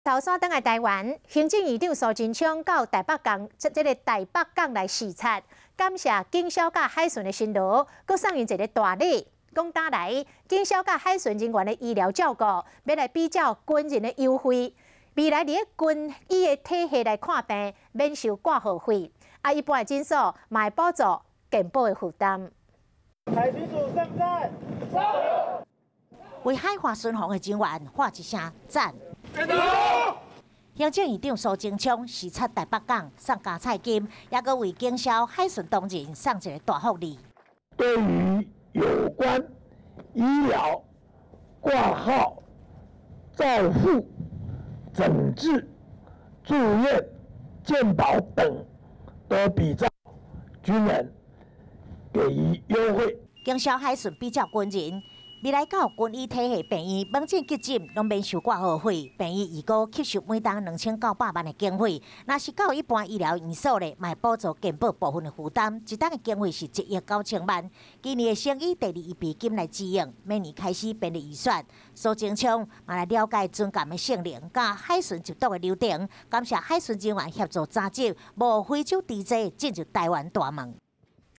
頭先轉來台灣，行政院長蘇貞昌到台北港，這個台北港來視察，感謝警消佮海巡的辛勞，閣送𪜶一个大禮。講今來，警消佮海巡人員的醫療照顧，欲來比照軍人的優惠。未來佇咧軍醫的體系來看病，免收掛號費。啊，一般的診所嘛會補助健保的負擔。海巡署上讚！為海華巡防的人員喊一聲讚。行政院長蘇貞昌視察台北港，送加菜金，也閣為警消海巡同仁送一个大福利。對於有關醫療、掛號、照護、診治、住院、健保等，都比照軍人給予優惠。警消海巡比照軍人，未來到軍醫體系病院，門診急診攏免收掛號費，病院預估吸收每冬2900萬的經費。若是到一般醫療院所咧，嘛會補助健保部分的負擔，一冬的經費是1億9000萬。今年會先以第二預備金來支應，明年開始編列預算。蘇貞昌嘛來了解巡艦的性能，佮海巡緝毒的流程，感謝海巡人員協助查緝無非洲豬隻進入台灣大門。